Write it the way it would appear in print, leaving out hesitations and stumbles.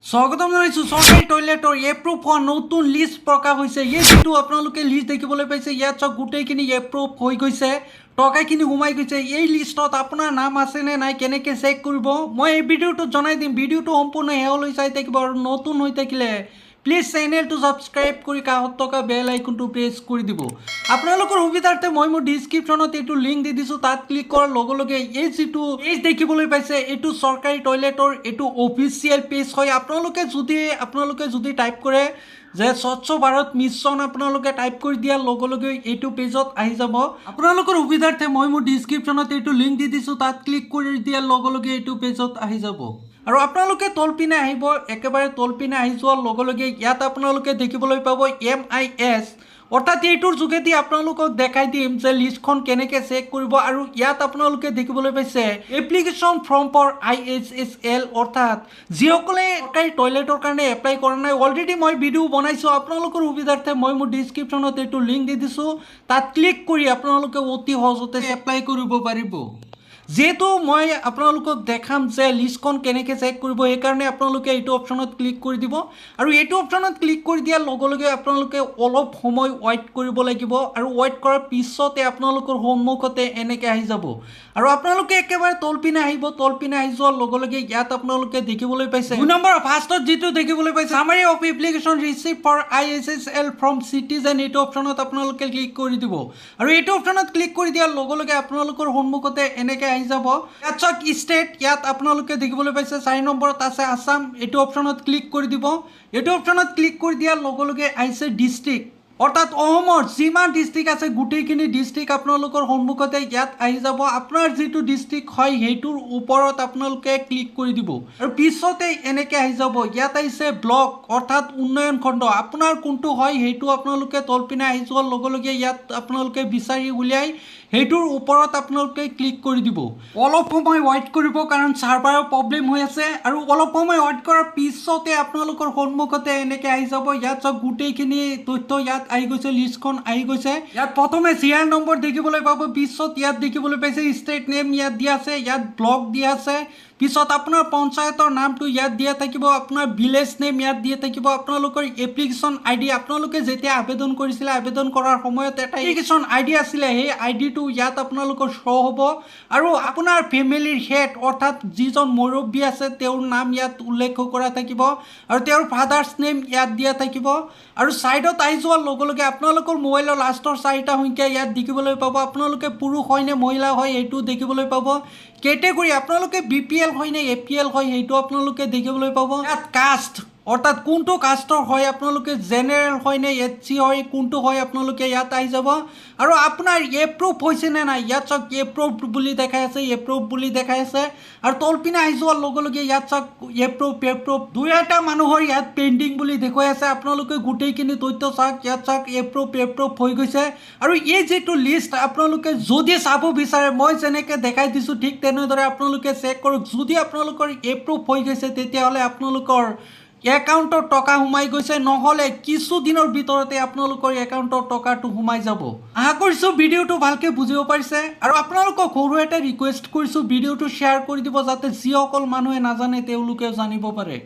স্বাগতম জনাইছোঁ। চৰকাৰী টয়লেটৰ এপ্ৰুভ হোৱা নতুন লিষ্ট প্ৰকাশ হৈছে। এই যিটো আপোনালোকে লিষ্ট দেখিবলৈ পাইছে, ইয়াত চাওক, গোটেইখিনি এপ্ৰুভ হৈ গৈছে, টকাখিনি সোমাই গৈছে। এই লিষ্টত আপোনাৰ নাম আছেনে নাই, কেনেকৈ চেক কৰিব, মই এই ভিডিঅ'টোত জনাই দিম। ভিডিঅ'টো সম্পূৰ্ণ শেষলৈ চাই থাকিব আৰু নতুন হৈ থাকিলে প্লিজ চেনেলটো ছাবস্ক্ৰাইব কৰি কাষত থকা বেল আইকনটো প্ৰেছ কৰি দিব। আপোনালোকৰ সুবিধাৰ্থে মই মোৰ ডিছক্ৰিপশ্যনত এইটো লিংক দি দিছোঁ। তাত ক্লিক কৰাৰ লগে লগে এই যিটো পেজ দেখিবলৈ পাইছে, এইটো চৰকাৰী টয়লেটৰ এইটো অফিচিয়েল পেজ হয়। আপোনালোকে যদি টাইপ কৰে যে স্বচ্ছ ভাৰত মিছন, আপোনালোকে টাইপ কৰি দিয়াৰ লগে লগে এইটো পেজত আহি যাব। আপোনালোকৰ সুবিধাৰ্থে মই মোৰ ডিছক্ৰিপশ্যনত এইটো লিংক দি দিছোঁ। তাত ক্লিক কৰি দিয়াৰ লগে লগে এইটো পেজত আহি যাব আৰু আপোনালোকে তলপিনে আহিব। একেবাৰে তলপিনে আহি যোৱাৰ লগে লগে ইয়াত আপোনালোকে দেখিবলৈ পাব এমআইএছ, অৰ্থাৎ এইটোৰ যোগেদি আপোনালোকক দেখাই দিম যে লিষ্টখন কেনেকৈ চেক কৰিব। আৰু ইয়াত আপোনালোকে দেখিবলৈ পাইছে এপ্লিকেশ্যন ফৰ্ম ফৰ আইএইচএছএল, অৰ্থাৎ যিসকলে চৰকাৰী টয়লেটৰ কাৰণে এপ্লাই কৰা নাই, অলৰেডি মই ভিডিঅ' বনাইছোঁ। আপোনালোকৰ সুবিধাৰ্থে মই মোৰ ডিছক্ৰিপশ্যনত এইটো লিংক দি দিছোঁ। তাত ক্লিক কৰি আপোনালোকে অতি সহজতে এপ্লাই কৰিব পাৰিব। যিহেতু মই আপোনালোকক দেখাম যে লিষ্টখন কেনেকৈ চেক কৰিব, সেইকাৰণে আপোনালোকে এইটো অপশ্যনত ক্লিক কৰি দিব। আৰু এইটো অপশ্যনত ক্লিক কৰি দিয়াৰ লগে লগে আপোনালোকে অলপ সময় ৱেইট কৰিব লাগিব আৰু ৱেইট কৰাৰ পিছতে আপোনালোকৰ সন্মুখতে এনেকৈ আহি যাব। আৰু আপোনালোকে একেবাৰে তলপিনে আহিব। তলপিনে আহি যোৱাৰ লগে লগে ইয়াত আপোনালোকে দেখিবলৈ পাইছে 2 নম্বৰ ফাৰ্ষ্টত যিটো দেখিবলৈ পাইছে, "Summary of application receive for IHHL from citizen", এইটো অপশ্যনত আপোনালোকে ক্লিক কৰি দিব। আৰু এইটো অপশ্যনত ক্লিক কৰি দিয়াৰ লগে লগে আপোনালোকৰ সন্মুখতে এনেকৈ আহি যাব। ইয়াত চাওক, ষ্টেট, ইয়াত আপোনালোকে দেখিবলৈ পাইছে 4 নম্বৰত আছে আছাম। এইটো অপশ্যনত ক্লিক কৰি দিব। এইটো অপশ্যনত ক্লিক কৰি দিয়াৰ লগে লগে আহিছে ডিষ্ট্ৰিক্ট, অৰ্থাৎ অসমৰ যিমান ডিষ্ট্ৰিক্ট আছে, গোটেইখিনি ডিষ্ট্ৰিক্ট আপোনালোকৰ সন্মুখতে ইয়াত আহি যাব। আপোনাৰ যিটো ডিষ্ট্ৰিক্ট হয়, সেইটোৰ ওপৰত আপোনালোকে ক্লিক কৰি দিব আৰু পিছতে এনেকৈ আহি যাব। ইয়াত আহিছে ব্লক, অৰ্থাৎ উন্নয়ন খণ্ড। আপোনাৰ কোনটো হয়, সেইটো আপোনালোকে তলপিনে আহি যোৱাৰ লগে লগে ইয়াত আপোনালোকে বিচাৰি উলিয়াই সেইটোৰ ওপৰত আপোনালোকে ক্লিক কৰি দিব। অলপ সময় ৱেইট কৰিব, কাৰণ ছাৰ্ভাৰৰ প্ৰব্লেম হৈ আছে। আৰু অলপ সময় ৱেইট কৰাৰ পিছতে আপোনালোকৰ সন্মুখতে এনেকৈ আহি যাব। ইয়াত চাওক, গোটেইখিনি তথ্য ইয়াত আহি গৈছে, লিষ্টখন আহি গৈছে। ইয়াত প্ৰথমে চিৰিয়েল নম্বৰ দেখিবলৈ পাব। পিছত ইয়াত দেখিবলৈ পাইছে ষ্টেট নেম ইয়াত দিয়া আছে, ইয়াত ব্লক দিয়া আছে। পিছত আপোনাৰ পঞ্চায়তৰ নামটো ইয়াত দিয়া থাকিব, আপোনাৰ ভিলেজ নেম ইয়াত দিয়া থাকিব, আপোনালোকৰ এপ্লিকেশ্যন আইডি, আপোনালোকে যেতিয়া আবেদন কৰিছিলে, আবেদন কৰাৰ সময়ত এটা এপ্লিকেশ্যন আইডি আছিলে, সেই আইডিটো ইয়াত আপোনালোকৰ শ্ব' হ'ব। আৰু আপোনাৰ ফেমিলিৰ হেড, অৰ্থাৎ যিজন মুৰব্বী আছে, তেওঁৰ নাম ইয়াত উল্লেখ কৰা থাকিব আৰু তেওঁৰ ফাদাৰ্ছ নেম ইয়াত দিয়া থাকিব। আৰু ছাইডত আহি যোৱাৰ লগে লগে আপোনালোকৰ মোবাইলৰ লাষ্টৰ চাৰিটা সংখ্যা ইয়াত দেখিবলৈ পাব। আপোনালোকে পুৰুষ হয় নে মহিলা হয়, সেইটো দেখিবলৈ পাব। কেটেগৰী, আপোনালোকে বিপিএল হয় নে এপিএল হয়, সেইটো আপোনালোকে দেখিবলৈ পাব। ইয়াত কাষ্ট, অৰ্থাৎ কোনটো কাষ্টৰ হয় আপোনালোকে, জেনেৰেল হয় নে এছচি হয়, কোনটো হয়, আপোনালোকে ইয়াত আহি যাব। আৰু আপোনাৰ এপ্ৰুভ হৈছে নে নাই, ইয়াত চাওক, এপ্ৰুভ বুলি দেখাই আছে, এপ্ৰুভ বুলি দেখাই আছে। আৰু তলপিনে আহি যোৱাৰ লগে লগে ইয়াত চাওক, এপ্ৰুভ, এপ্ৰুভ, দুই এটা মানুহৰ ইয়াত পেণ্ডিং বুলি দেখুৱাই আছে। আপোনালোকে গোটেইখিনি তথ্য চাওক। ইয়াত চাওক, এপ্ৰুভ, এপ্ৰুভ হৈ গৈছে। আৰু এই যিটো লিষ্ট, আপোনালোকে যদি চাব বিচাৰে, মই যেনেকৈ দেখাই দিছোঁ, ঠিক তেনেদৰে আপোনালোকে চেক কৰক। যদি আপোনালোকৰ এপ্ৰুভ হৈ গৈছে, তেতিয়াহ'লে আপোনালোকৰ একাউণ্টত টকা সোমাই গৈছে, নহ'লে কিছুদিনৰ ভিতৰতে আপোনালোকৰ একাউণ্টত টকাটো সোমাই যাব। আশা কৰিছোঁ ভিডিঅ'টো ভালকৈ বুজিব পাৰিছে। আৰু আপোনালোকক সৰু এটা ৰিকুৱেষ্ট কৰিছোঁ, ভিডিঅ'টো শ্বেয়াৰ কৰি দিব, যাতে যিসকল মানুহে নাজানে, তেওঁলোকেও জানিব পাৰে।